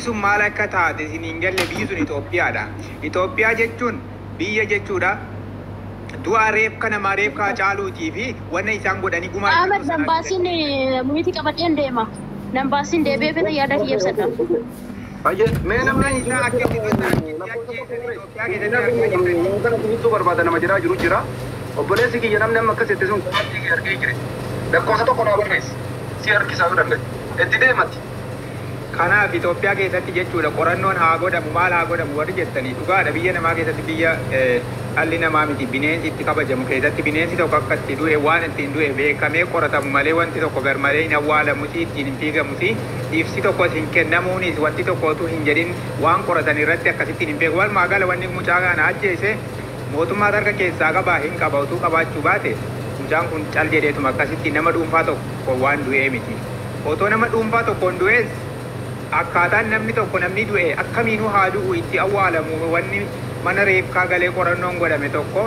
Sun maal akka taate isin hin galle. Biyyi sun Itoophiyaadha. Itoophiyaa jechuun biyya jechuudha. Du'a reefka namaa, reefka Hacaaluutii fi wanna isaan godhanii gumaa Ahmed, nambaasiin muyitii qabadheen deema. Nambaasiin deebi'ee fedha yaada kiyya ibsadha. Baay'ee mee namni isaa akka itti ajjeesan Itoophiyaa keessatti argaa jirtanii. Kana kunuunsuu barbaada nama jiraa jiru jira. Obboleessi kiyya, namni amma akkas itti sun kophaatti kee argee jire. Lakkoofsa tokko naa barreessi. Si harkisaa yoo danda'e. Itti deemati. Kanaaf Itoophiyaa keessatti jechuudha, qorannoon haa godhamu, maal haa godhamu warri jettanii, dhugaadha. Biyya namaa keessatti, biyya dhalli namaa miti bineensi itti kabajamu keessatti, bineensi tokko akka itti du'e, waan ittiin du'e beekamee qoratamu malee wanti tokko garmalee hin awwaalamusi, ittiin hin fiigamusi, ibsi tokkos hin kennamuunis, wanti tokko utuu hin jedhin waan qoratan irratti akkasittiin hin beeku. Walumaa gala wanni mucaa kana ajjeese mootummaa harka keessaa qabaa hin qaba. Utuu qabaachuu baate mucaan kun cal jedheetuma akkasitti nama dhuunfaa tokko waan du'ee miti. Otoo nama dhuunfaa tokkoon du'ees, akkaataan namni tokko, namni du'e akkamiinuu haa du'u, itti awwaalamu, wanni mana reefkaa galee qorannoon godhame tokko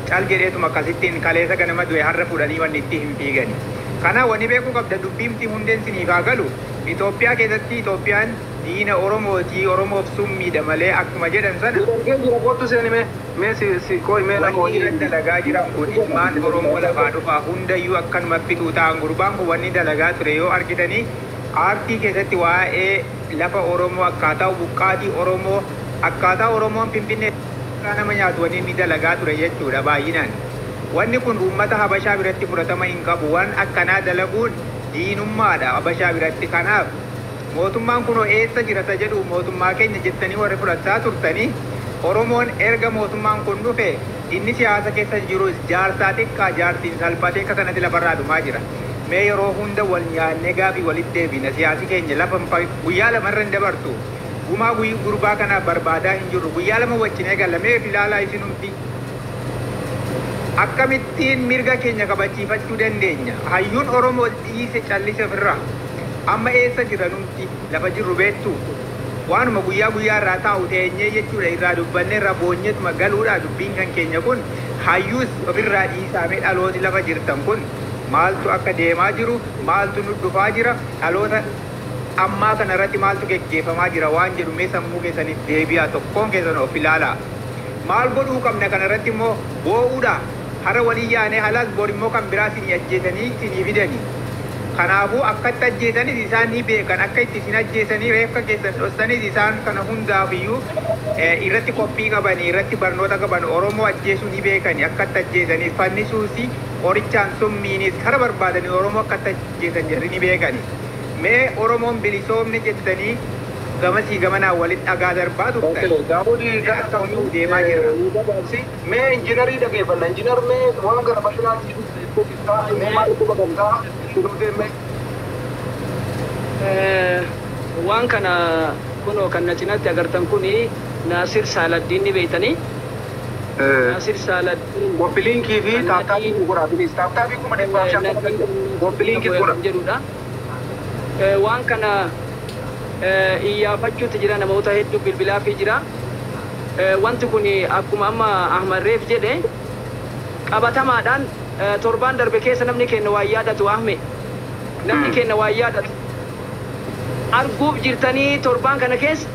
cal jedheetuma akkasittiin kaleessa ganama du'e har'a fuudhanii wanni itti hin fiigani. Kanaaf wanni beekuu qabda, dubbiimti hundeen siniif haa galu. Itoophiyaa keessatti Itoophiyaan diina Oromootii, Oromoof summiidha malee akkuma jedhan sana. Argee jira, kootu seeni mee mee si si koo'i mee nama Wanni irra dalagaa jiran kun ilmaan Oromoo lafaa dhufaa hundayyuu akkanuma fixuu ta'an. Gurbaan kun wanni dalagaa ture yoo argitanii, aartii keessatti waa'ee lafa Oromoo, akkaataa buqqaatii Oromoo, akkaataa Oromoon Finfinnee nama nyaatu wanni inni dalagaa ture jechuudha baay'inaan. Wanni kun uummata Habashaa biratti fudhatama hin qabu. Waan akkanaa dalaguun diinummaadha Habashaa biratti. Kanaaf mootummaan kun eessa jira isa jedhu, mootummaa keenya jettanii warri fudhachaa turtanii, Oromoon erga mootummaan kun dhufe inni siyaasa keessa jiru jaarsaa xiqqaa jaartiin salphatee akka kanatti lafarraa dhumaa jira. Mee yeroo hunda wal nyaannee gaafii walitti deebina, siyaasi keenya lafa guyyaa lamarra hin dabartu. Gumaa gurbaa kanaaf barbaadaa hin jirru. Guyyaa 2 wajjin eegalla. Mee ilaalaa isinumti. Akkamittiin mirga keenya kabachiifachuu dandeenya? Hayyuun Oromoo dhiise callise ofirraa. Amma eessa jira numti? Lafa jirru beektu? Waanuma guyyaa guyyaa irraa taa'u teenyee jechuudha, irraa dubbannee irraa boonyeetuma galuudha dubbiin kan keenya kun. Hayyuus ofirraa dhiisaamee, dhalooti lafa jirtan kun maaltu akka deemaa jiru, maaltu nu dhufaa jira, dhaloota ammaa kana irratti maaltu geggeeffamaa jira waan jedhu mee sammuu keessaniif deebi'aa, tokkoon keessan of ilaalaa. Maal godhuu qabna kana irratti immoo boo'uudha. Hara walii yaanee halaas bor immoo kan biraa isinii ajjeesanii isinii fidanii. Kanaafuu akkatti ajjeesanis isaan ni beekan, akka itti isin ajjeesanii reeffa keessan dhossanis isaan kana hundaaf iyyuu irratti qophii qabanii, irratti barnoota qaban. Oromoo ajjeesuu ni beekani, akkatti ajjeesanii fannisuusi, qorichaan, summiinis, kara barbaadanii Oromoo akkatti ajjeesan jarri ni beekani. Mee Oromoon bilisoomne jettanii gamasii gamanaa walitti dhagaa darbaa turtan. Daawudii. Mee akkamiin deemaa jirra? Mee injiinarii dhageeffanna. Injiinar, mee waan kana bal'inaan mee maal quba qabdaa deemee? Waan kana kunoo kan na cinatti agartan kuni Naasir Saaladdiin ni beeytanii. Naasir Saaladdiin. Copy linkii fi tap tapii godhaa, please. Tap tapii 550,000 copy linkii godha. Jedhudha. Waan kana iyyaafachuutti jira, namoota hedduu bilbilaafii jira. Wanti kun akkuma amma Ahmad Reef jedhe qabatamaadhaan torbaan darbe keessa namni keenya waan yaadatu, Ahme. Namni keenya waan yaadatu. Arguuf jirtanii, torbaan kana keessa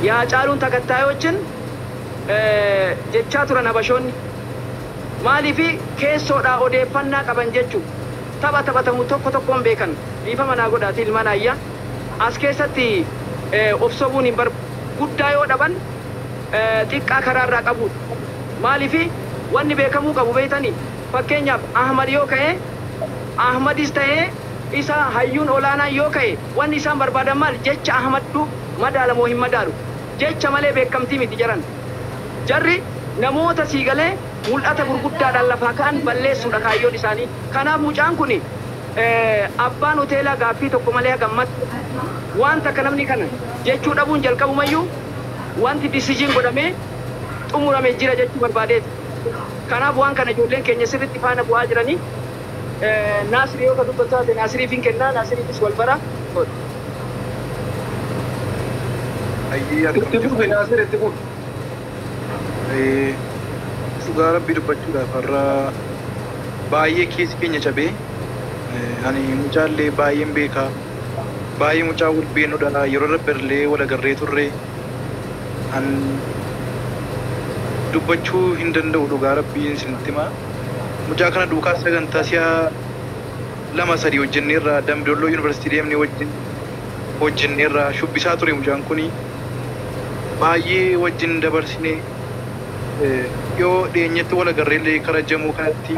yaa caaluun takattaayochin jechaa turan Habashoonni. Maaliifi keessoodhaa odeeffannaa qaban jechuudha. Tapha taphatamu tokko tokkoon beekan. Dhiifama naa godhaati, ilmaan ayyaa. As keessatti of sobuun hin guddaa yoo dhaban xiqqaa karaarraa qabudha. Maaliifi wanni beekamuu qabu beeytanii, fakkeenyaaf Ahmad yoo ka'e, Ahmadis ta'ee isa hayyuun olaanaan yoo ka'e, wanni isaan barbaadan maal? Jecha Ahmaddu madaalamoo hin madaalu? Jecha malee beekamtii miti jaran. Jarri namoota siigalee mul'ata gurguddaadhaan lafaa ka'an balleessuudha kaayyoon isaanii. Kanaaf mucaan kun, abbaan hoteelaa gaaffii tokko malee hagammatti waan takka namni kana jechuu dhabuun jalqabumayyuu wanti decision godhamee xumurame jira jechuu barbaadeeti. Kanaaf waan kana ijoolleen keenya sirriitti faana bu'aa jiranii. Naasiri yoo ka dubbatu taate Naasiriif hin kennaa, Naasiriifis wal bara. Itti fufi Naasir, itti fufi. Dhugaa Rabbii dubbachuudhaaf har'a baay'ee keessi keenya cabee, ani mucaallee baay'een beekaa. Baay'ee mucaa wal beeknudha. Yeroo darbe wal agarree turre. An dubbachuu hin danda'u dhugaa rabbiin isinitti himaa. Mucaa kana duukaa sagantaa si'a 2 3 hojjenneerra. Dambidolloo Yuunivarsiitii deemnee wajjin hojjenneerra. Shubbisaa ture mucaan kuni. Baay'ee wajjin dabarsine. Yoo dhiyeenyatti wal agarreellee karaa jamuu kanatti.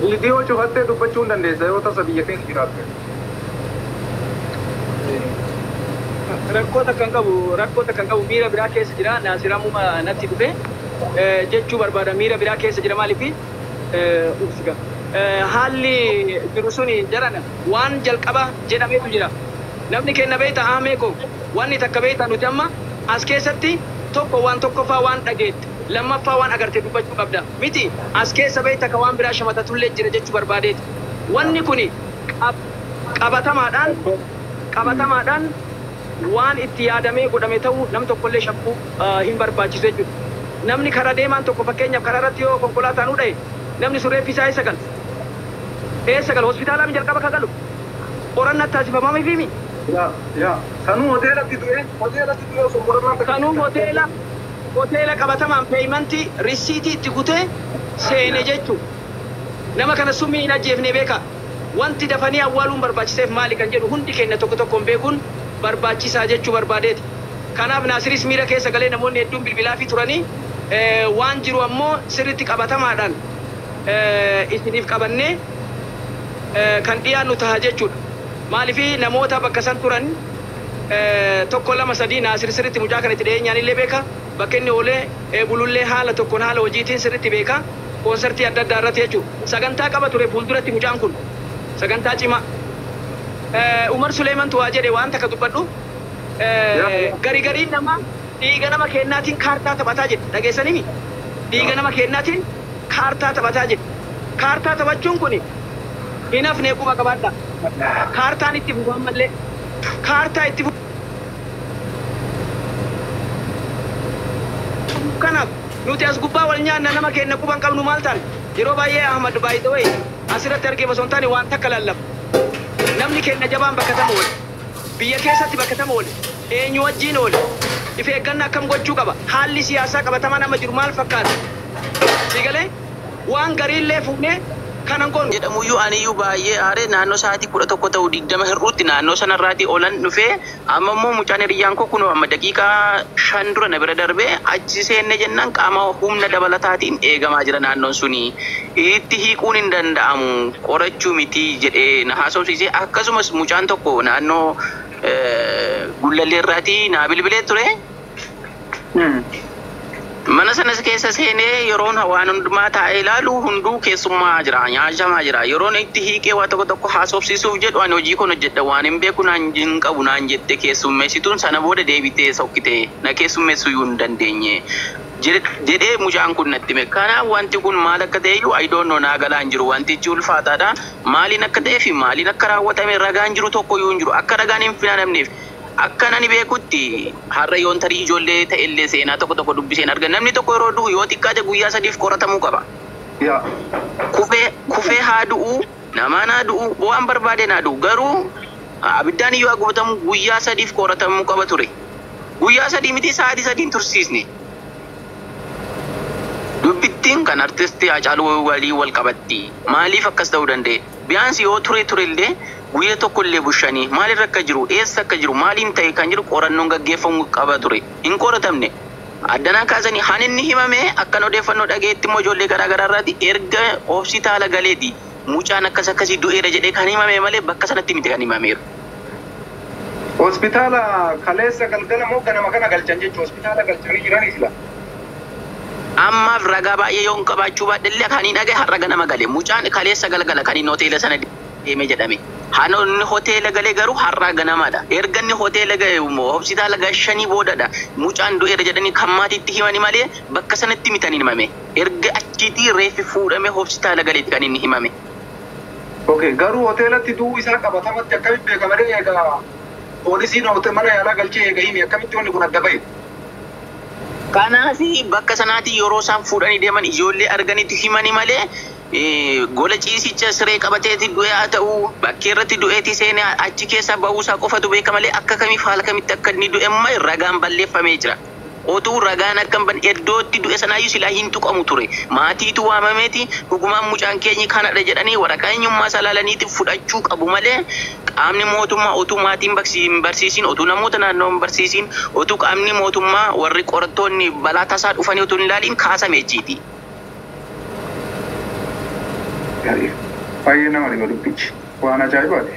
Viidiyoo cufattee dubbachuu hin dandeessa yoo tasa biyya keessa jiraatte. Rakkoo takka hin qabu, rakkoo takka hin qabu, miira biraa keessa jira. Naasir ammuma natti dhufe jechuu barbaada. Miira biraa keessa jira maaliifi ubsiga. Haalli jiru suni jarana waan jalqaba jedhameetu jira. Namni kenna beekta ahmee koo wanni takka beekta nuti amma as keessatti tokko waan tokkoffaa waan dhageette lammaffaa waan agarte dubbachuu qabda. Miti as keessa beekta ka waan biraa shamatatullee jira jechuu barbaadeeti. Wanni kuni qabatamaadhaan waan itti yaadamee godhame ta'uu nam tokkollee shakkuu hin barbaachisu jechuudha. Namni karaa deemaan tokko fakkeenyaaf karaa irratti yoo konkolaataan hudha'e namni sun reeffi isaa eessa gala? Eessa gala? Hospitaalaa mi jalqaba ka galu? Qorannaa taasifamamii fi mi? Yaa sanuu hoteelatti du'e osoo qorannaan takka. Sanuu hoteela qabatamaan peeyimantii risiitii itti kutee seene jechuudha. Nama kana summii hin ajjeefne beeka. Wanti dafanii awwaaluun barbaachiseef maali kan jedhu hundi keenya tokko tokkoon beekuun barbaachisaa jechuu barbaadeeti. Kanaaf Naasiris miira keessa galee namoonni hedduun bilbilaa fi turanii waan jiru ammoo sirriitti qabatamaadhaan isiniif qabannee kan dhiyaannu taha jechuudha. Maaliif namoota bakka san turan 1 2 3 Naasir sirriitti mucaa kana itti dhiyeenyaan illee beeka. Bakka inni oolee bulullee haala tokkoon haala hojiitiin sirriitti beeka. Koonsertii adda addaa irratti jechuudha. Sagantaa qaba ture fuulduratti mucaan kun. Sagantaa cimaa. Umar Suleemantu waa jedhe waan takka dubbadhu. Gariin nama dhiiga nama kennaatiin kaartaa taphataa jedhe. Dhageessanii dhiiga nama kennaatiin kaartaa taphataa jedhe. Kaartaa taphachuun kun hin hafne quba qabaadha. Kaartaan itti fufu ammallee. Kaartaa itti fufu. Kanaaf nuti as gubbaa wal nyaanna nama kenna quba hin qabnu maal taane yeroo baay'ee Ahmad by the way asirratti argee osoo hin taane waan takka lallaba. Namni kenna jabaan bakka tama oole. Biyya keessatti bakka tama oole. Eenyu wajjin oole. If eeggannaa akkam gochuu qaba. Haalli siyaasaa qabatamaa nama jiru maal fakkaata? Siigalee waan gariillee fuunee kanan goonu. Jedhamuyyuu aniyyuu baay'ee aaree naannoo sa'aatii 11 ta'u 20 hir'uutti naannoo sanarraatii olan dhufee amma immoo mucaan hiriyyaan koo kunoo amma daqiiqaa 5 dura na bira darbee achi seenne jennaan qaama humna dabalataatiin eegamaa jira naannoon suni. Itti hiikuun hin danda'amu qorachuu miti jedhee na haasofsiise. Akkasumas mucaan tokko naannoo Gullalleerraatii naa bilbilee ture. Mana sanas keessa seenee yeroon waan hundumaa taa'ee ilaalu hunduu keessummaa jira, nyaatamaa jira. Yeroon itti hiikee waa tokko tokko haasofsiisuuf jedhu ani hojii kun hojjedha waan hin beeku naan hin qabu naan jette keessummeessituun sana booda deebitee sokkite na keessummeessuu iyyuu hin dandeenye. Jedhee mucaan kun natti hime. Kanaaf wanti kun maal akka ta'e iyyuu I don't know naa galaa hin jiru. Wantichi ulfaataadha. Maaliin akka ta'ee fi maaliin akka raawwatame ragaan jiru tokko iyyuu hin jiru. Akka ragaan hin finaanamneef akka nani beekutti har'a yoon tarii ijoollee ta'ellee seenaa tokko tokko dubbiseen arga. Namni tokko yeroo du'u yoo xiqqaate guyyaa 3 qoratamuu qaba. Kufee haa du'u, namaan haa du'u, waan barbaadeen haa du'u. Garuu abiddaan iyyuu haa gubatamu guyyaa 3 qoratamuu qaba ture. Guyyaa 3 miti sa'aatii 3 tursiisne. Dubbittiin kan artistii Haacaaluu walii wal qabatti. Maaliif akkas ta'uu danda'e? Biyaansi yoo ture turellee guyyaa tokkollee bushanii maalirra akka jiru, eessa akka jiru, maaliin ta'e kan jiru qorannoon gaggeeffamuu qaba ture. Hin qoratamne. Addanaa kaasanii han inni himame akkan odeeffannoo dhageetti immoo ijoollee garaa garaa irraati erga hospitaala galeeti mucaan akkas akkasii du'eera jedhee kan himame malee bakka sanatti miti kan himameeru. Hospitaala kaleessa galgala moo ganama kana galchan jechuun hospitaala galchanii jiranii sila. Ammaaf ragaa baay'ee yoon qabaachuu baadhellee kan hin dhagaye har'a ganama gale. Mucaan kaleessa galgala kan inni hoteela sana deeme jedhame. Inni hoteela galee garuu har'a ganamaadha. Erga inni hoteela gale hospitaala gashanii boodadha. Mucaan du'eera jedhanii kan maatiitti himani malee bakka sanatti miti kan himame. Erga achiitii reeffi fuudhamee hospitaala galeetti kan inni himame. Okay, garuu hoteelatti du'uu isaa qabatamatti akkamitti beekama egaa poolisiin mana yaalaa galchee eega himi akkamitti wanni kun adda ba'e? Kanaaf bakka sanaatti yeroo isaan fuudhanii deeman ijoollee arganitti himani malee Gola ciisicha siree qabateeti du'e haa ta'u, bakkee irratti du'eeti seenee achi keessa ba'uusaa qofatu beeka malee akka kamiif haala kamitti akka inni du'e amma ragaan balleeffamee jira. Otuu ragaan akka hin banne iddootti du'e sanaayyuu silaa hin tuqamu ture. Maatiitu waamameeti dhugumaan mucaan keenyi kanadha jedhanii waraqaa eenyummaa isaa ilaalaniiti fudhachuu qabu malee qaamni mootummaa otuu maatiin hin barsiisin, otuu namoota naannoo hin barsiisin, otuu qaamni mootummaa warri qorattoonni balaa tasaa dhufanii otuu hin ilaaliin kaasame jechiiti. Baay'ee nama dhiba dubbichi. Waan ajaa'ibaati.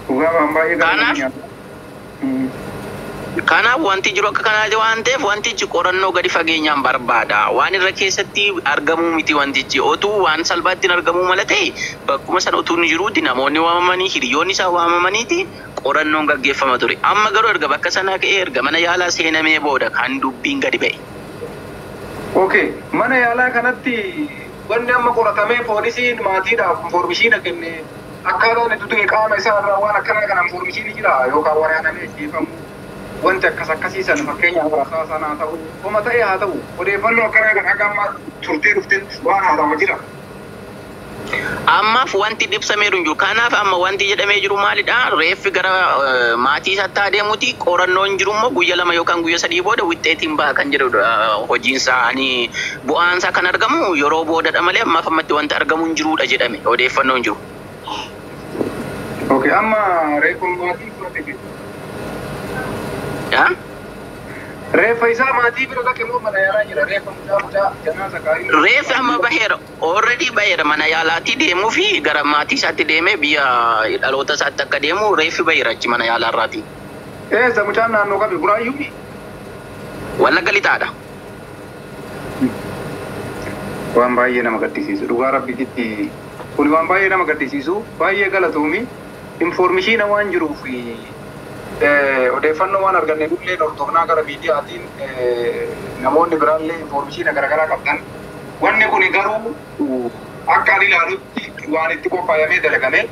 Dhugaa waan baay'ee gara nama Kanaaf nyaata. Kanaaf wanti jiru akka kanaati waan ta'eef wantichi qorannoo gadi fageenyaan barbaada. Waan irra keessatti argamuu miti wantichi. Otuu waan salphaatti argamuu mala ta'e bakkuma sana otuu inni jiruuti namoonni waamamanii, hiriyoonni isaa waamamaniiti qorannoon gaggeeffama ture. Amma garuu erga bakka sanaa ka'ee erga mana yaalaa seenamee booda kan dubbiin gadi ba'e. Okay, mana yaalaa kanatti wanni amma qoratamee poolisiin maatiidhaaf informishiina kenne, akkaataan itti du'e, qaama isaa irraa waan akkanaa kana informishiin jira yookaan waraanamee ajjeefamu, wanti akkas akkasii sana, fakkeenyaaf rasaa sanaa ta'u, homa ta'e haa ta'u, odeeffannoo akkanaa kan haga amma turtee dhuftetti waan haarawa jira? Ammaaf wanti ibsameeru hin jiru. Kanaaf amma wanti jedhamee jiru maalidha? Reeffi gara maatii isaatti adeemuti. Qorannoon jiru immoo guyya 2 yookaan guyya 3 booda wixxeetiin baha kan jedhudha. Hojiinsaa ani bu'aansaa kan argamu yeroo boodadha malee ammaaf ammatti wanti argamu hin jirudha jedhame, odeeffannoon jiru. Okay, amma reeffa maatii fudhate keessa. Yaa? Reeffa isaa maatii bira dhaqe moo mana yaalaa jira? Reeffa mucaa janaaza gaarii. Reeffi amma baheera. Already baheera, mana yaalaatii deemuu fi gara maatii isaatti deemee biyya dhaloota isaatti akka deemu reeffi baheera achi mana yaalaarraati. Eessa mucaan, naannoo qabi Buraayyuu? Wallagga Lixaadha. Waan baay'ee nama gaddisiisu, dhugaa rabbiitti kun waan baay'ee nama gaddisiisu. Baay'ee galatoomi, informishiina waan jiruuf odeeffannoo waan arganne nullee hordofnaa gara miidiyaatiin, namoonni biraallee informishiina garaagaraa qabdan. Wanni kun garuu akka ani ilaalutti waan itti qophaa'amee dalagame.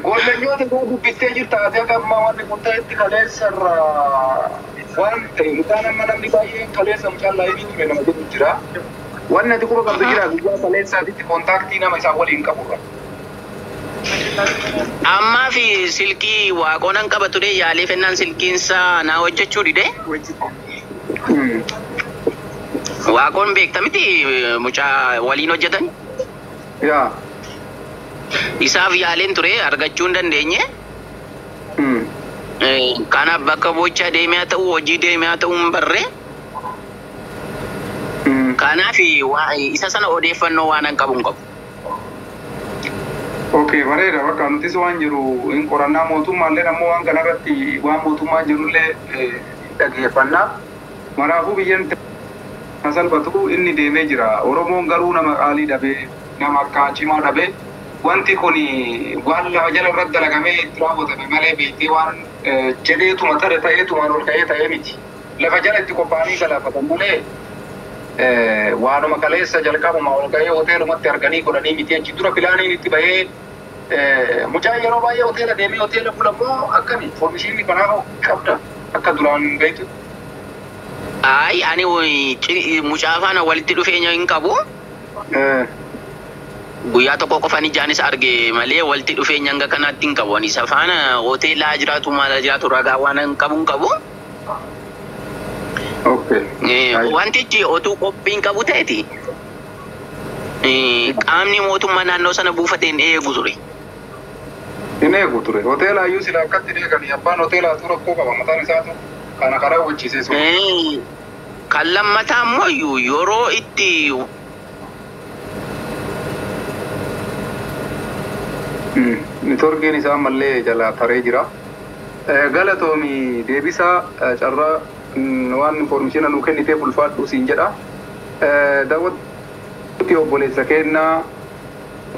Goollanyoota isaa dubbistee jirta ati akka ammaa wanni kun ta'etti? Kaleessa irraa waan ta'e mucaan amma namni baay'een kaleessa mucaan live ture nama jedhu jira. Wanni ati quba qabdu jira guyyaa kaleessaatitti contact nama isaan waliin qaburra? Ammaa fi silkii waaqoonan qaba ture, yaalee fennaan silkiinsaa naa hojjechuu dide. Waaqoon beekta miti, mucaa waliin hojjetan? Yaa. Isaaf yaaleen ture, argachuu hin dandeenye. Kanaaf bakka bochaa deemee haa ta'u, hojii deemee haa ta'u, hin barre. Kanaaf isa sana odeeffannoo waan hin qabu hin qabu. Okay, bareeda. Bakka nutis waan jiru hin qorannaa, mootummaallee ammoo waan kanarratti waan mootummaan jirullee dhageeffannaa. Maraafuu biyyan salphatu inni deemee jira. Oromoon garuu nama qaalii dhabee, nama akka cimaa dhabee, wanti kun waan lafa jala irratti dalagamee itti raawwatame malee beektee waan jedheetuma tare ta'eetumaan ol ka'ee ta'ee miti. Lafa jala itti qophaa'anii galaafatan malee waanuma kaleessa jalqabuma ol ka'ee hoteelumatti arganii godhanii miti. Achi dura planiin itti bahee mucaan yeroo baay'ee hoteela deemee hoteela bula moo akkami? Informishinii kanaaf qabda akka duraan beektu? Ayi, ani mucaa faana walitti dhufeenya hin qabu. Guyyaa tokko qofan ijaanis arge malee walitti dhufeenya hanga kanaatti hin qabu. Ani isa faana hoteelaa jiraatu, maal jiraatu, ragaa waan hin qabu hin qabu. Wantichi otuu qophiin qabu ta'eeti qaamni mootummaa naannoo sana buufateen eegu ture. Hin eegu ture. Hoteela iyyuu sila akkatti eeganii abbaan hoteelaatu rakkoo qaba, mataan isaatu kana karaa hojjisee sun. Kan lammataa immoo iyyuu yeroo itti Networkiin isaa ammallee jala taree jira. Galatoomi deebisaa, carraa waan information nuu kenniteef ulfaadhu siin jedha. Daawwatti obboleessa kennaa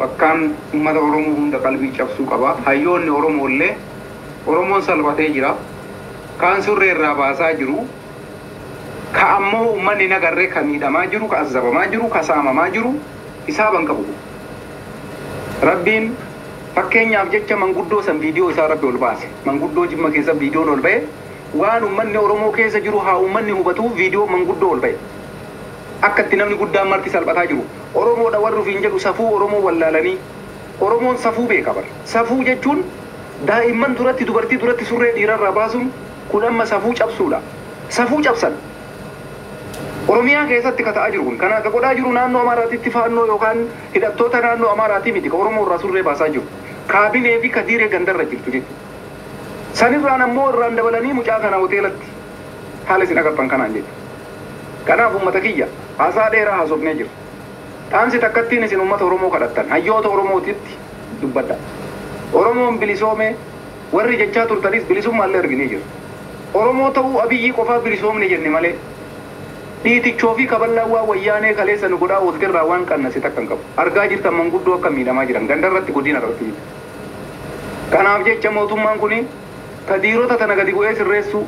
akkaan uummata Oromoo hunda qalbii cabsuu qaba. Hayyoonni Oromoo illee Oromoon salphatee jira. Kaan surree irraa baasaa jiru. Ka ammoo uummanni nagarree ka miidhamaa jiru, ka azzabamaa jiru, ka saamamaa jiru isaaban qabu. Rabbiin fakkeenyaaf jecha manguddoo san viidiyoo isaa Rabbi ol baase. Manguddoo Jimma keessa viidiyoon ol ba'e, waan uummanni Oromoo keessa jiru haa uummanni hubatuuf viidiyoo manguddoo ol ba'e. Akka itti namni guddaan marti salphataa jiru. Oromoodha warri ofiin jedhu safuu Oromoo wallaalanii. Oromoon safuu beeka bara. Safuu jechuun daa'imman duratti, dubartii duratti surree dhiirarraa baasuun kun amma safuu cabsuudha. Safuu cabsan. Oromiyaa keessatti ka ta'aa jiru kun kana ka godhaa jiru naannoo Amaaraatitti faannoo yookaan hidhattoota naannoo Amaaraatii miti ka Oromoo irraa surree baasaa jiru. Kaabinee fi kadiiree gandarra jirtu jechuudha. Sanirraan ammoo irraan dabalanii mucaa kana hoteelatti haala isin agartan kanaan jechuudha. Kanaaf uummata kiyya, haasaa dheeraa haasofnee jira. Dhaamsi takkattiin isin uummata Oromoo kadhattan hayyoota Oromootitti dubbadha. Oromoon bilisoome warri jechaa turtanis bilisummaallee arginee jira. Oromoo ta'uu Abiyyii qofaa bilisoomne jenne malee dhiitichoo fi kaballaan waan wayyaanee kaleessa nu godhaa oolterraa waan qannase takka hin qabu. Argaa jirtan manguddoo akka miidhamaa jiran gandarratti, godina irratti jechuudha. Kanaaf jecha mootummaan kun kadiirota tana gadi bu'ee sirreessuu,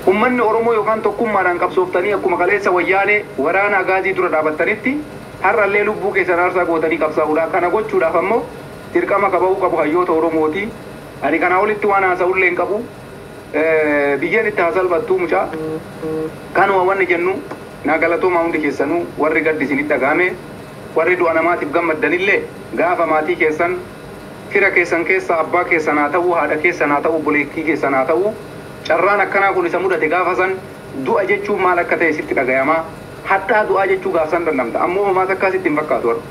ummanni Oromoo yookaan tokkummaadhaan qabsooftanii akkuma kaleessa wayyaanee waraana agaazii dura dhaabattanitti har'allee lubbuu keessan aarsaa gootanii qabsaa'uudha. Kana gochuudhaaf ammoo dirqama qaba'uu qabu hayyoota Oromooti. Ani kanaa olitti waan haasa'ullee hin qabu. Biyyeen itti haa salphattuu mucaa. Kanuma wanni jennu, naa galatoomaa hundi keessanuu. Warri gaddi isinitti dhagahame, warri du'a namaatiif gammaddanillee, gaafa maatii keessan, fira keessan keessa abbaa keessan haa ta'uu, haadha keessan haa ta'uu, obboleettii keessan haa ta'uu, carraan akkanaa kun isa mudate, gaafa san du'a jechuun maal akka ta'e sitti dhagayamaa. Hadhaa du'aa jechuu gaaf san dandamta. Ammoo homaa takkaa sitti hin fakkaatu har'a.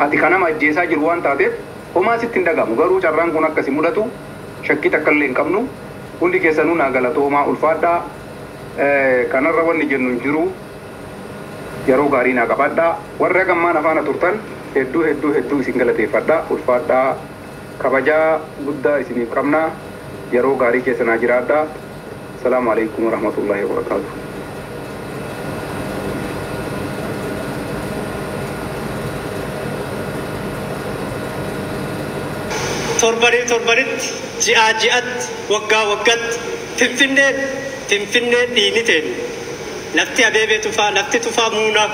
Ati kan nama ajjeesaa jiru waan taateef homaa sitti hin dhagamu. Garuu carraan kun akkasi mudatu shakkii takka illee hin qabnu. Hundi keessanuu naa galatoomaa, ulfaadhaa. Kanarra wanni jennu hin jiru. Yeroo gaarii naa qabaadhaa. Warra gammaan afaana turtan hedduu hedduu hedduu isin galateeffadhaa. Ulfaadhaa, kabajaa guddaa isiniif qabna. Yeroo gaarii keessa naa jiraadhaa. Salaamu alaikum warahmatullahi wabarakaatuh. Torbanii torbanitti, ji'aa ji'atti, waggaa waggaatti Finfinneen, Finfinneen dhiini teenya, lafti Abeebee Tufaa, lafti Tufaa Muunaa,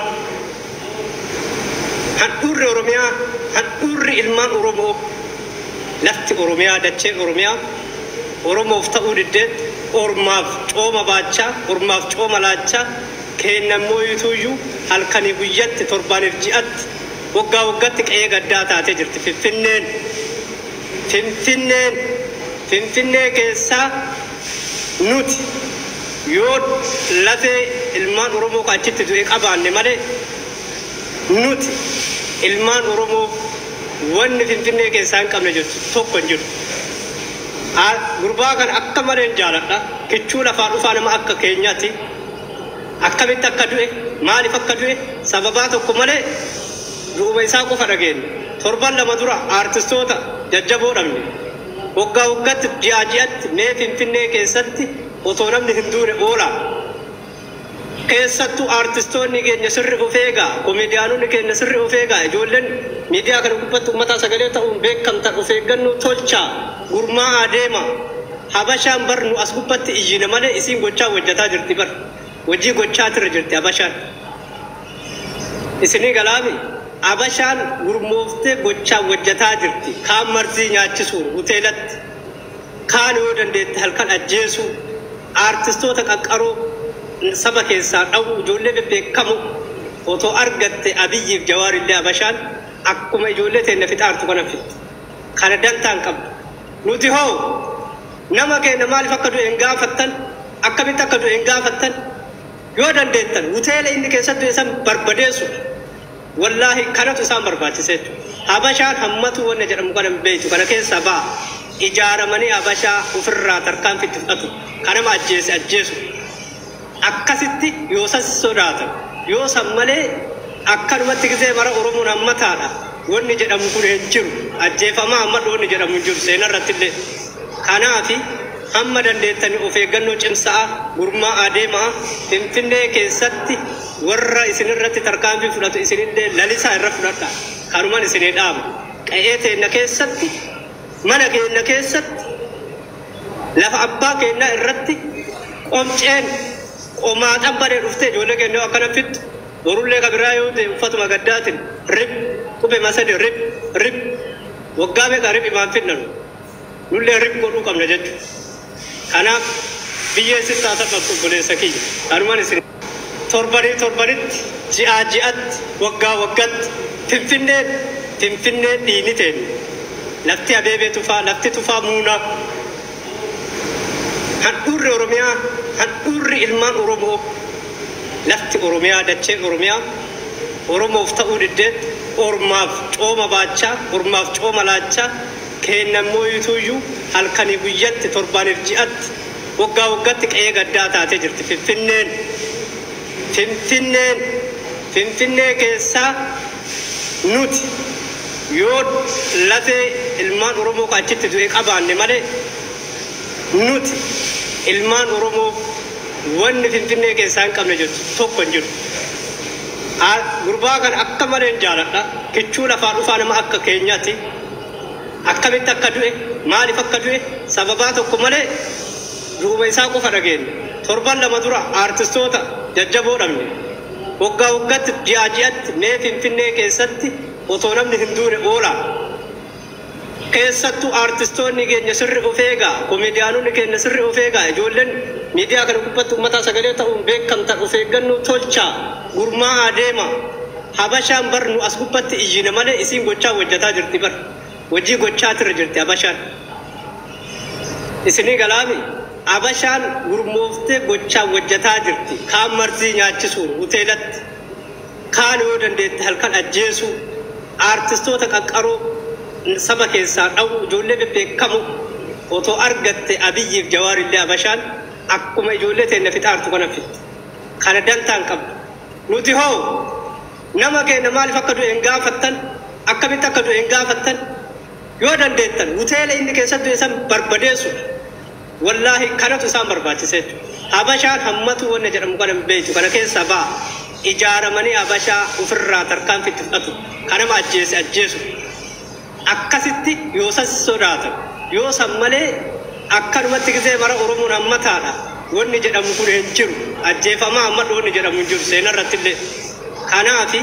handhuurri Oromiyaa, handhuurri ilmaan Oromoo, lafti Oromiyaa, dacheen Oromiyaa Oromoof ta'uu diddeet ormaaf cooma baachaa, ormaaf cooma laachaa, kennammoo yutuuyyuu halkanii guyyatti, torbaaniif ji'atti, waggaa waggaatti qe'ee gaddaa taatee jirti Finfinneen. Finfinneen, Finfinnee keessaa nuti yoo lafee ilmaan Oromoo ka achitti du'e qabaanne malee, nuti ilmaan Oromoo wanni Finfinnee keessaa hin qabne jirtu tokko hin jiru. Gurbaa kana akka malee jaaladha. Kichuu lafaa dhufaa nama akka keenyaati. Akkamitti akka du'e, maaliif akka du'e, sababaa tokko malee du'uma isaa qofa dhageenya. Torban 2 dura aartistoota jajjaboo dhabne. Waggaa waggaatti, ji'aa ji'atti mee Finfinnee keessatti otoo namni hin duune oola. Keessattuu aartistoonni keenya sirri of eegaa, komeediyaanonni keenya sirri of eegaa, ijoolleen miidiyaa kana gubbatti uummataa sagalee ta'uun beekamtan of eeggannoo tolchaa, gurmaa'aa deema. Habashaan bar nu as gubbatti iyyina malee isiin gochaa hojjetaa jirti bar. Hojii gochaa tirra jirti Habashaan. Isinii galaami, Habashaan gurmooftee gochaa hojjetaa jirti. Kaan marzii nyaachisuun hoteelatti. Kaan yoo dandeette halkan ajjeesuu. Aartistoota qaqqaroo saba keessaa dhabu, ijoollee bebbeekamoo otoo argatte Abiyyiif Jawaarillee Habashaan akkuma ijoollee teenya fixaartu kana fixxu. Kana dantaan qabdu. Nuti hoo nama keenya maaliif akka du'e hin gaafattan? Akkamitti akka du'e hin gaafattan? Yoo dandeettan hoteela inni keessatti du'e san barbadeessu. Wallaahi kanatu isaan barbaachise jechuudha. Habashaan hammatu wanna jedhamu kana hin beektu, kana keessaa ba'a. Ijaaramanii Habashaa ofirraa tarkaanfii itti fudhatu. Kanama ajjeese ajjeesu. Akkasitti yoo san sodaatan, yoo san malee akkanumatti gisee mara Oromoon hammataadha. Wanni jedhamu kun hin jiru. Ajjeefamaa hammadhu wanni jedhamu hin jiru seenarratti illee. Kanaafi hamma dandeettanii of eeggannoo cimsaa, gurmaa'aa deemaa. Finfinnee keessatti warra isinirratti tarkaanfii fudhatu isinillee lalisaa irra fudhadha. Kanuman isinii dhaama. Qe'ee teenna keessatti, mana keenya keessatti, lafa abbaa keenyaa irratti qomceen qomaaxan badee dhuftee ijoollee keenya akkana fixxu, borullee ka biraa yoo ta'e uffatuma gaddaatiin rib qube masadi rib rib waggaa meeqa rib imaan fidnanu, nullee rib godhuu qabna jechuudha. Kanaaf biyyeen sitti haa salphattu, obboleessa kiyya. Kanumaan isin Torbanii torbanitti, ji'aa ji'atti, waggaa waggaatti Finfinneen Finfinneen dhiini teenya. Lafti Abeebee Tufaa, lafti Tufaa Muunaa. Handhuurri Oromiyaa, handhuurri ilmaan Oromoo, lafti Oromiyaa, dacheen Oromiyaa Oromoof ta'uu diddeet ormaaf cooma baachaa, ormaaf cooma laachaa, kennammoo yutuuyyuu halkanii guyyatti torbaaniif ji'atti waggaa waggaatti qe'ee gaddaa taatee jirti Finfinneen. Finfinneen Finfinnee keessaa nuti yoo lafee ilmaan Oromoo achitti du'e qabaanne malee nuti ilmaan Oromoo wanni Finfinnee keessaa hin qabne jirtu tokko hin jiru. Gurbaa kana akka malee hin jaaladha. Kichuu lafaa dhufaa nama akka keenyaati. Akkamitti akka du'e, maaliif akka du'e, sababaa tokko malee duuba isaa qofa dhageenya. Torban 2 dura aartistoota jajjaboo dhabne. Waggaa waggaatti ji'aa ji'atti mee Finfinnee keessatti otoo namni hin duune oola. Keessattuu aartistoonni keenya sirri of eegaa, komeediyaanonni keenya sirri of eegaa, ijoolleen miidiyaa kana gubbatti uummataa sagalee ta'uun beekamtan of eeggannoo tolchaa, gurmaa'aa deema. Habashaan bar nu as gubbatti iyyina malee isiin gochaa hojjetaa jirti bar. Hojii gochaa tirra jirti Habashaan. Isinii galaami Habashaan gurmooftee gochaa hojjetaa jirti. Kaan marzii nyaachisuun hoteelatti. Kaan yoo dandeette halkan ajjeesuu. Aartistoota qaqqaroo saba keessaa dha'u ijoollee bebbeekamoo otoo argatte Abiyyiif Jawaarillee Habashaan akkuma ijoollee teenya fixaartu kana fixxi. Kana dantaan qabdu. Nuti hoo nama keenya maaliif akka du'e hin gaafattan? Akkamitti akka du'e hin gaafattan? Yoo dandeettan hoteela inni keessatti du'e san barbadeessuudha. Wallaahi kanatu isaan barbaachise jechuudha. Habashaan hammatu wanna jedhamu kana hin beektu. Kana keessaa ba'a. Ijaaramanii Habashaa ofirraa tarkaanfii itti fudhatu. Kanama ajjeese ajjeesu. Akkasitti yoo san sodaatan. Yoo san malee akkanumatti gisee mara Oromoon hammataadha. Wanni jedhamu kun hin jiru. Ajjeefamaa hammadhu wanni jedhamu hin jiru seenarratti illee. Kanaafi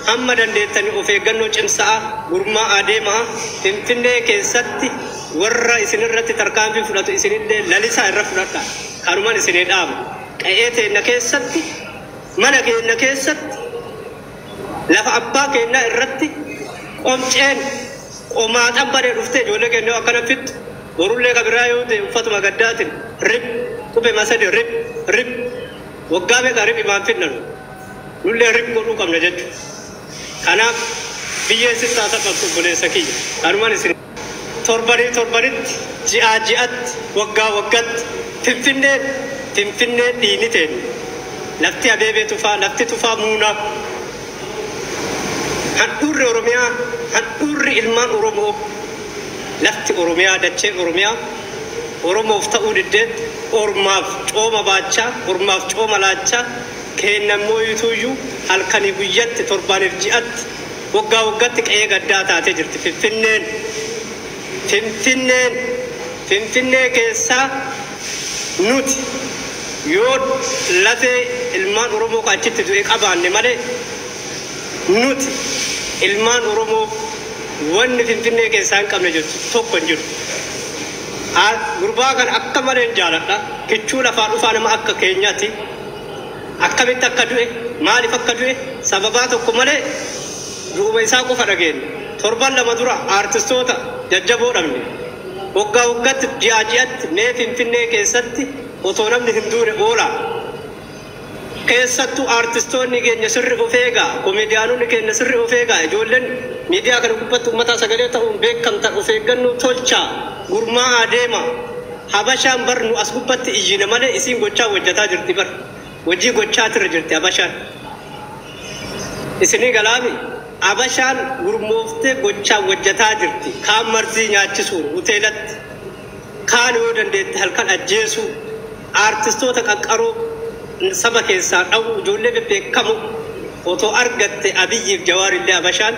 hamma dandeettanii of eeggannoo cimsa'a, gurmaa'aa deemaa, Finfinnee keessatti warra isinirratti tarkaanfii fudhatu isinillee lalisaa irra fudhadha. Kanuman isinii dhaama. Qe'ee teenna keessatti, mana keenya keessatti, lafa abbaa keenyaa irratti qomceen qomaaxan badee dhuftee ijoollee keenya akkana fixxu. Borullee kabiraa yoo ta'e uffatuma gaddaatiin rib qubee masadi rib rib waggaa meeqa rib imaan fidnanu. Nullee rib godhuu qabna jechuudha. Kanaaf biyyeen sitti haa salphattu obboleessa kiyya. Kanuman isin torbanii torbanitti, ji'aa ji'atti, waggaa waggaatti Finfinneen Finfinneen dhiini teenya. Lafti Abeebee Tufaa, lafti Tufaa Muunaa. Handhuurri Oromiyaa, handhuurri ilmaan Oromoo, lafti Oromiyaa, dacheen Oromiyaa Oromoof ta'uu diddeet ormaaf cooma baachaa, ormaaf cooma laachaa, kennammoo yutuuyyuu halkanii guyyatti torbaaniif ji'atti waggaa waggaatti qe'ee gaddaa taatee jirti Finfinneen. Finfinneen Finfinnee keessaa nuti yoo lafee ilmaan Oromoo achitti du'e qabaanne malee nuti ilmaan Oromoo wanni Finfinnee keessaa hin qabne jirtu tokko hin jiru. Gurbaa kana akka malee hin jaaladha. Kichuu lafaa dhufaa nama akka keenyaati. Akkamitti akka du'e, maaliif akka du'e, sababaa tokko malee du'uma isaa qofa dhageenya. Torban 2 dura aartistoota jajjaboo dhabne. Waggaa waggaatti ji'aa ji'atti mee Finfinnee keessatti otoo namni hin duune oola. Keessattuu aartistoonni keenya sirri of eegaa, komeediyaanonni keenya sirri of eegaa, ijoolleen miidiyaa kana gubbatti uummataa sagalee ta'uun beekamtan of eeggannoo tolchaa, gurmaa'aa deema. Habashaan bar nu as gubbatti iyyina malee isiin gochaa hojjetaa jirti bar. Hojii gochaa tirra jirti Habashaan. Isinii galaami Habashaan gurmooftee gochaa hojjetaa jirti. Kaan marzii nyaachisuun hoteelatti. Kaan yoo dandeette halkan ajjeesuu. Aartistoota qaqqaroo saba keessaa dha'u ijoollee bebbeekamoo otoo argatte Abiyyiif Jawaarillee Habashaan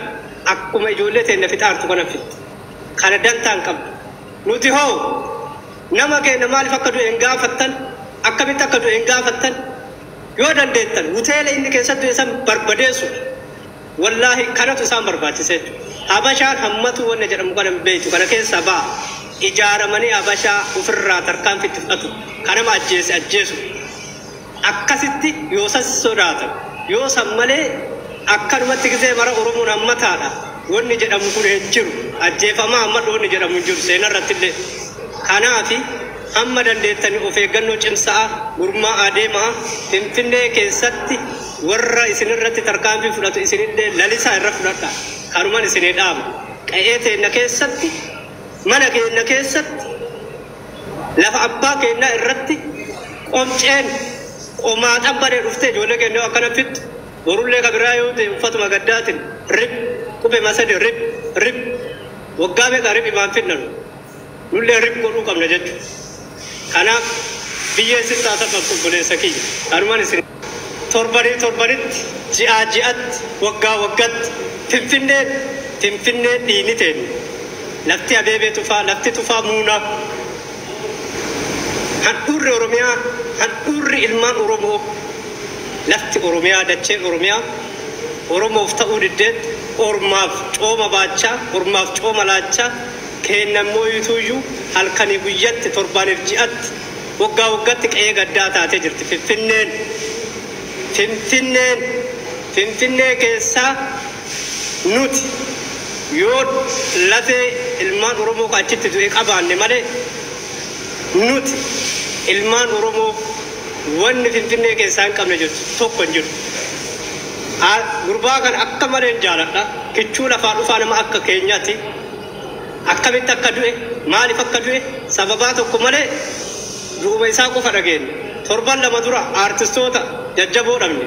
akkuma ijoollee teenya fixaartu kana fixxi. Kana dantaan qabdu. Nuti hoo nama keenya maaliif akka du'e hin gaafattan? Akkamitti akka du'e hin gaafattan? Yoo dandeettan hoteela inni keessatti du'e san barbadeessuudha. Wallaahi kanatu isaan barbaachise jechuudha. Habashaan hammatu wanna jedhamu kana hin beektu. Kana keessaa ba'a. Ijaaramanii Habashaa ofirraa tarkaanfii itti fudhatu. Kanama ajjeese ajjeesu. Akkasitti yoo san sodaatan yoo san malee akkanumatti gisee mara Oromoon hammataadha. Wanni jedhamu kun hin jiru. Ajjeefamaa hammadhu wanni jedhamu hin jiru seenarratti illee. Kanaafi hamma dandeettanii of eeggannoo cimsaa gurmaa'aa deemaa. Finfinnee keessatti warra isinirratti tarkaanfii fudhatu isinillee lalisaa irra fudhadha. Kanuman isinii dhaama. Qe'ee teenna keessatti, mana keenya keessatti, lafa abbaa keenyaa irratti qomceen qomaaxan badee dhuftee ijoollee keenya akkana fixxu. Borullee ka biraa yoo ta'e uffatuma gaddaatiin rib qubee masadi rib rib waggaa meeqa rib imaan fidnan nullee rib godhuu qabna jechuudha. Kanaaf biyyeen sitti haa salphattu obboleessa kiyya. Kanumaan isin torbanii torbanitti, ji'aa ji'atti, waggaa waggaatti Finfinneen Finfinneen dhiini teenye. Lafti Abeebee Tufaa, lafti Tufaa Muunaa. Handhuurri Oromiyaa, handhuurri ilmaan Oromoo, lafti Oromiyaa, dacheen Oromiyaa Oromoof ta'uu diddeet ormaaf cooma baachaa, ormaaf cooma laachaa, kennammoo yuutuuyyuu halkanii guyyatti torbaaniif ji'atti waggaa waggaatti qe'ee gaddaa taatee jirti Finfinneen. Finfinneen Finfinnee keessaa nuti yoo lafee ilmaan Oromoo ka achitti du'e qabaanne malee nuti ilmaan Oromoo wanni Finfinnee keessaa hin qabne jirtu tokko hin jiru. Gurbaa kana akka malee hin jaaladha. Kichuu lafaa dhufaa nama akka keenyaati. Akkamitti akka du'e, maaliif akka du'e, sababaa tokko malee du'uma isaa qofa dhageenya. Torban 2 dura aartistoota jajjaboo dhabne.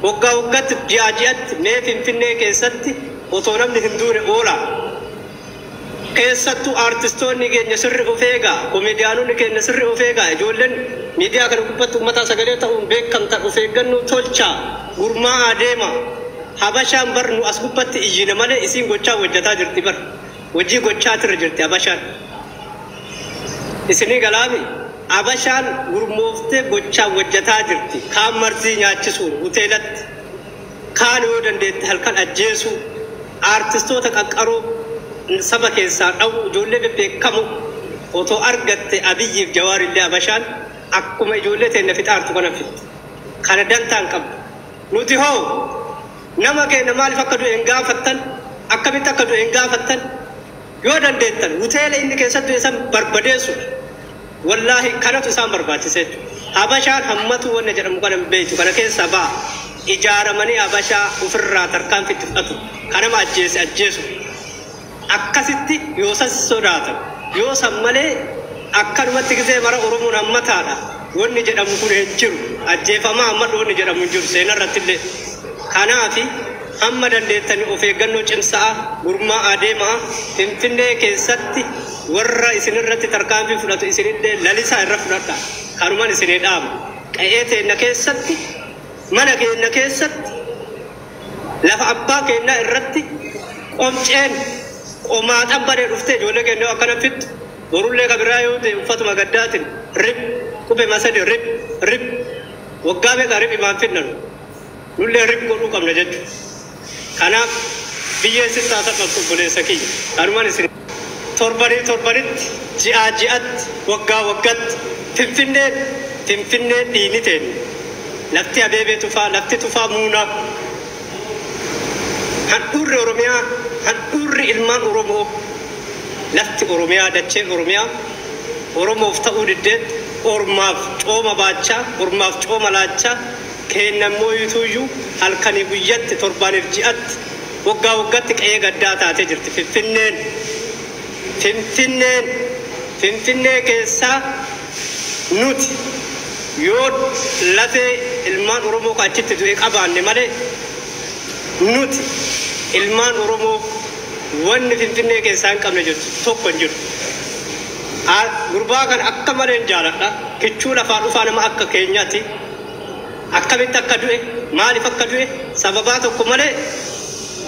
Waggaa waggaatti, ji'aa ji'atti mee Finfinnee keessatti otoo namni hin duune oola. Keessattuu aartistoonni keenya sirri of eegaa, komeediyaanonni keenya sirri of eegaa, ijoolleen miidiyaa kana gubbatti uummataa sagalee ta'uun beekamtan of eeggannoo tolchaa, gurmaa'aa deema. Habashaan bar nu as gubbatti iyyina malee isiin gochaa hojjetaa jirti bar. Hojii gochaa tirra jirti Habashaan. Isinii galaami Habashaan gurmooftee gochaa hojjetaa jirti. Kaan marzii nyaachisuun hoteelatti. Kaan yoo dandeette halkan ajjeesuu. Aartistoota qaqqaroo saba keessaa dhawu ijoollee bebbeekamoo otoo argatte Abiyyiif Jawaarillee Habashaan akkuma ijoollee teenya fixaartu kana fixxi. Kana dantaan qabdu. Nuti hoo nama keenya maaliif akka du'e hin gaafattan? Akkamitti akka du'e hin gaafattan? Yoo dandeettan hoteela inni keessatti du'e san barbadeessuudha. Wallaahi kanatu isaan barbaachise jechuudha. Habashaan hammatu wanna jedhamu kana hin beektu. Kana keessaa ba'a. Ijaaramanii Habashaa ofirraa tarkaanfii itti fudhatu. Kanama ajjeese ajjeesu. Akkasitti yoo san sodaatan yoo san malee akkanumatti gisee mara Oromoon hammataadha. Wanni jedhamu kun hin jiru. Ajjeefamaa hammadhu wanni jedhamu hin jiru seenarratti illee. Kanaafi hamma dandeettanii of eeggannoo cimsaa gurmaa'aa deemaa. Finfinnee keessatti warra isinirratti tarkaanfii fudhatu isinillee lalisaa irra fudhadha. Kanuman isinii dhaama. Qe'ee teenna keessatti, mana keenya keessatti, lafa abbaa keenyaa irratti qomceen qomaaxan badee dhuftee ijoollee keenya akkana fixxu. Borullee ka biraa yoo ta'e uffatuma gaddaatiin rib qubee masadi rib rib waggaa meeqa rib imaan fidnan nullee rib godhuu qabna jechuudha. Kanaaf biyyeen sitti haa salphattu obboleessa kiyya. Kanuman isin torbanii torbanitti, ji'aa ji'atti, waggaa waggaatti Finfinneen Finfinneen dhiini teenye. Lafti Abeebee Tufaa, lafti Tufaa Muunaa. Handhuurri Oromiyaa, handhuurri ilmaan Oromoo, lafti Oromiyaa, dacheen Oromiyaa Oromoof ta'uu diddeet ormaaf cooma baachaa, ormaaf cooma laachaa, kennammoo yuutuuyyuu halkanii guyyatti torbaaniif ji'atti waggaa waggaatti qe'ee gaddaa taatee jirti Finfinneen. Finfinneen Finfinnee keessaa nuti yoo lafee ilmaan Oromoo ka achitti du'e qabaanne malee nuti ilmaan Oromoo wanni Finfinnee keessaa hin qabne jirtu tokko hin jiru. Gurbaa kana akka malee hin jaaladha. Kichuu lafaa dhufaa nama akka keenyaati. Akkamitti akka du'e, maaliif akka du'e, sababaa tokko malee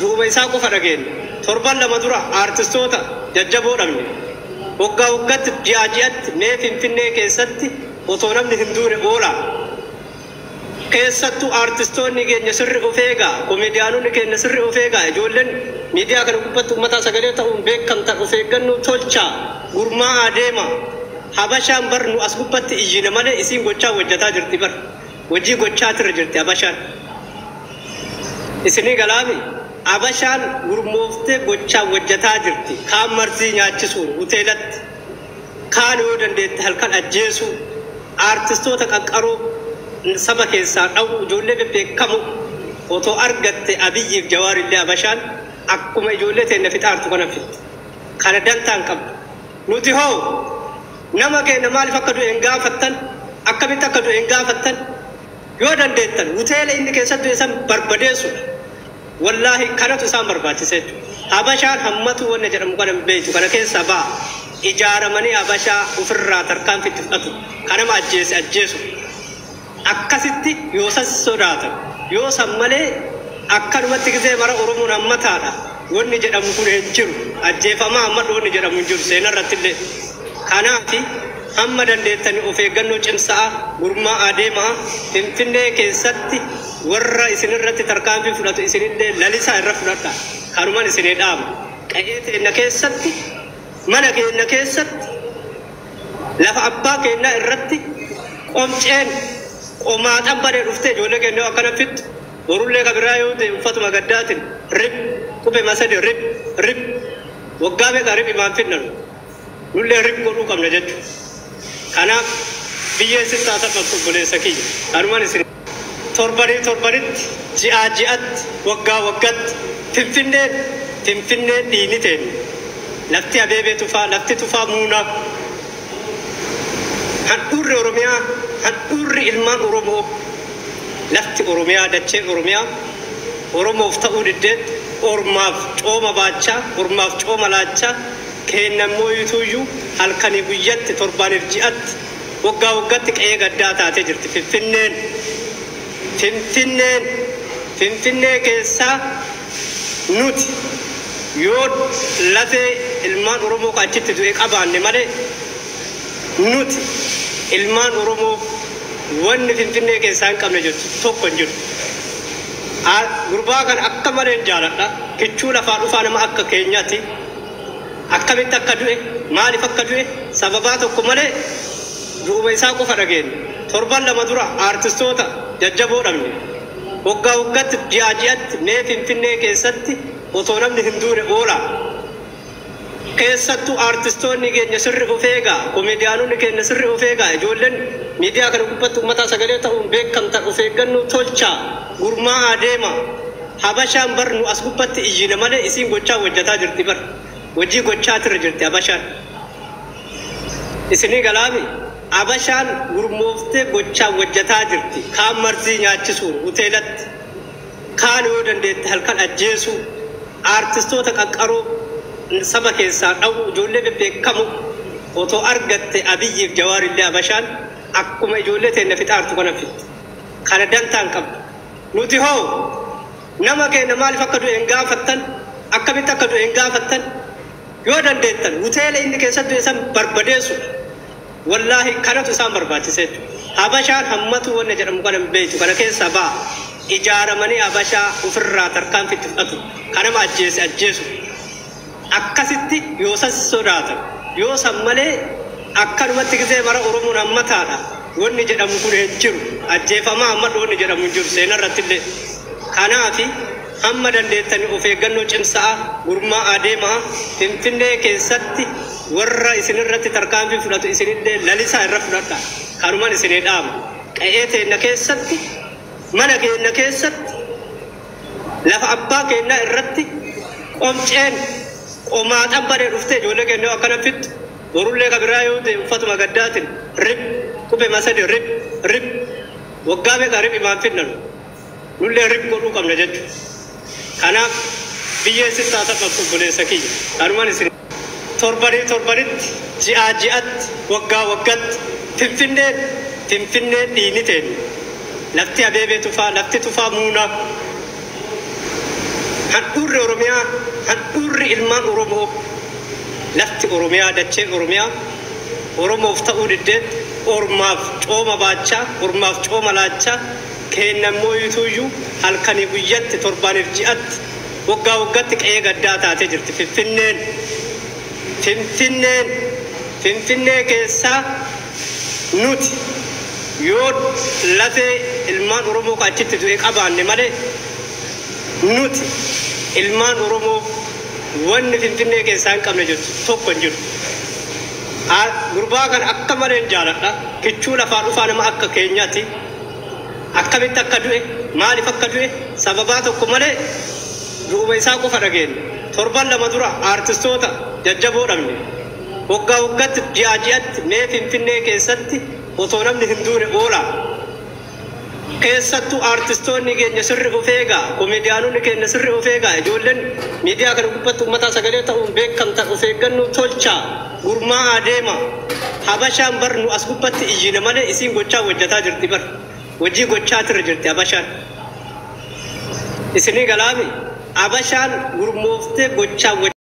du'uma isaa qofa dhageenya. Torban 2 dura aartistoota jajjaboo dhabne. Waggaa waggaatti, ji'aa ji'atti mee Finfinnee keessatti otoo namni hin duune oola. Keessattuu aartistoonni keenya sirri of eegaa, komeediyaanonni keenya sirri of eegaa, ijoolleen miidiyaa kana gubbatti uummataa sagalee ta'uun beekamtan of eeggannoo tolchaa, gurmaa'aa deema. Habashaan bar nu as gubbatti iyyina malee isiin gochaa hojjetaa jirti bar. Hojii gochaatirra jirti Habashaan. Isinii galaami Habashaan gurmooftee gochaa hojjetaa jirti. Kaan marzii nyaachisuun hoteelatti. Kaan yoo dandeette halkan ajjeesuu. Aartistoota qaqqaroo saba keessaa dhawu ijoollee bebbeekamoo otoo argatte Abiyyiif Jawaarillee Habashaan akkuma ijoollee teenya fixaartu kana fixxi. Kana dantaan qabdu. Nuti hoo nama keenya maaliif akka du'e hin gaafattan? Akkamitti akka du'e hin gaafattan? Yoo dandeettan hoteela inni keessatti du'e san barbadeessuudha. Wallaahi kanatu isaan barbaachise jechuudha. Habashaan hammatu wanna jedhamu kana hin beektu kana keessaa ba'a. Ijaaramanii Habashaa ofirraa tarkaanfii itti fudhatu. Kanama ajjeese ajjeesu. Akkasitti yoo san sodaatan yoo san malee akkanumatti gisee mara Oromoon hammataadha. Wanni jedhamu kun hin jiru. Ajjeefamaa hammadhu wanni jedhamu hin jiru seenaa irratti illee. Kanaafi hamma dandeettanii of eeggannoo cimsaa gurmaa'aa deemaa Finfinnee keessatti warra isinirratti tarkaanfii fudhatu isinillee lalisaa irra fudhadha. Kanuman isinii dhaama. Qe'ee teenya keessatti mana keenya keessatti lafa abbaa keenyaa irratti qomceen qomaaxan badee dhuftee ijoollee keenya akkana fixxu. Borullee kabiraa yoo ta'e uffatuma gaddaatiin rib qubee masadi rib rib waggaa meeqa rib imaan fidnan nullee rib godhuu qabna jechuudha. Kanaaf biyyeen sitti haa salphattu obboleessa kiyya. Kanumaan isin torbanii torbanitti ji'aa ji'atti waggaa waggaatti Finfinneen Finfinneen dhiini teenya. Lafti Abeebee Tufaa lafti Tufaa Muunaa handhuurri Oromiyaa handhuurri ilmaan Oromoo lafti Oromiyaa dacheen Oromiyaa Oromoof ta'uu diddeet ormaaf cooma baachaa ormaaf cooma laachaa kennammoo yutuuyyuu halkanii guyyatti torbaaniif ji'atti waggaa waggaatti qe'ee gaddaa taatee jirti Finfinneen. Finfinneen Finfinnee keessaa nuti yoo lafee ilmaan Oromoo achitti du'e qabaanne malee nuti ilmaan Oromoo wanni Finfinnee keessaa hin qabne jirtu tokko hin jiru. Gurbaa kana akka malee hin jaaladha. Kichuu lafaa dhufaa nama akka keenyaati. Akkamitti akka du'e maaliif akka du'e sababaa tokko malee du'uma isaa qofa dhageenye. Torban lama dura aartistoota jajjaboo dhabne. Waggaa waggaatti ji'aa ji'atti mee Finfinnee keessatti otoo namni hin duune oola. Keessattuu aartistoonni keenya sirri of eegaa, komeediyaanonni keenya sirri of eegaa, ijoolleen miidiyaa kana gubbatti uummataa sagalee ta'uun beekamtan of eeggannoo tolchaa, gurmaa'aa deema. Habashaan bar nu as gubbatti iyyina malee isiin gochaa hojjetaa jirti bar. Hojii gochaa tirra jirti Habashaan. Isinii galaami Habashaan gurmooftee gochaa hojjetaa jirti. Kaan marzii nyaachisuun hoteelatti. Kaan yoo dandeette halkan ajjeesuu. Aartistoota qaqqaroo saba keessaa dhawu ijoollee bebbeekamoo otoo argatte Abiyyiif Jawaarillee Habashaan akkuma ijoollee teenya fixaartu kana fixxi. Kana dantaan qabdu. Nuti hoo nama keenya maaliif akka du'e hin gaafattan? Akkamitti akka du'e hin gaafattan? Yoo dandeettan hoteela inni keessatti du'e san barbadeessuudha. Wallaahi kanatu isaan barbaachise jechuudha. Habashaan hammatu wanna jedhamu kana hin beektu kana keessaa ba'a. Ijaaramanii Habashaa ofirraa tarkaanfii itti fudhatu. Kanama ajjeese ajjeesu. Akkasitti yoo san sodaatan yoo san malee akkanumatti gisee mara Oromoon hammataadha. Wanni jedhamu kun hin jiru. Ajjeefamaa hammadhu wanni jedhamu hin jiru seenaa irratti illee. Kanaafi hamma dandeettanii of eeggannoo cimsaa gurmaa'aa deemaa Finfinnee keessatti warra isinirratti tarkaanfii fudhatu isinillee lalisaa irra fudhadha. Kanuman isinii dhaama. Qe'ee teenya keessatti mana keenya keessatti lafa abbaa keenyaa irratti qomceen qomaaxan badee dhuftee ijoollee keenya akkana fixxu. Borullee kabiraa yoo ta'e uffatuma gaddaatiin rib qubee masadi rib rib waggaa meeqa rib imaan fidnan nullee rib godhuu qabna jechuudha. Kanaaf biyyeen sitti haa salphattu obboleessa kiyya. Kanuman isin torbanii torbanitti ji'aa ji'atti waggaa waggaatti Finfinneen Finfinneen dhiini teenya. Lafti Abeebee Tufaa lafti Tufaa Muunaa handhuurri Oromiyaa handhuurri ilmaan Oromoo lafti Oromiyaa dacheen Oromiyaa Oromoof ta'uu diddeet ormaaf cooma baachaa ormaaf cooma laachaa kennammoo yutuuyyuu halkanii guyyatti torbaaniif ji'atti waggaa waggaatti qe'ee gaddaa taatee jirti Finfinneen. Finfinneen Finfinnee keessaa nuti Yoo lafee ilmaan Oromoo ka achitti du'e qabaanne malee nuti ilmaan Oromoo wanni Finfinnee keessaa hin qabne jirtu tokko hin jiru. Gurbaa kan akka malee hin jaaladha. Kichuu lafaa dhufaa nama akka keenyaati. Akkamitti akka du'e, maaliif akka du'e, sababaa tokko malee du'uma isaa qofa dhageenya. Torban 2 dura aartistoota jajjaboo dhabne. Waggaa waggaatti ji'a ji'atti mee Finfinnee keessatti otoo namni hin duune oola. Keessattuu aartistoonni keenya sirri of eegaa, komeediyaanonni keenya sirri of eegaa, ijoolleen miidiyaa kana gubbatti uummataa sagalee ta'uun beekamtan of eeggannoo tolchaa, gurmaa'aa deema. Habashaan bar nu as gubbatti iyyina malee isiin gochaa hojjetaa jirti bar. Hojii gochaa tirra jirti Habashaan. Isinii galaami Habashaan gurmooftee gochaa.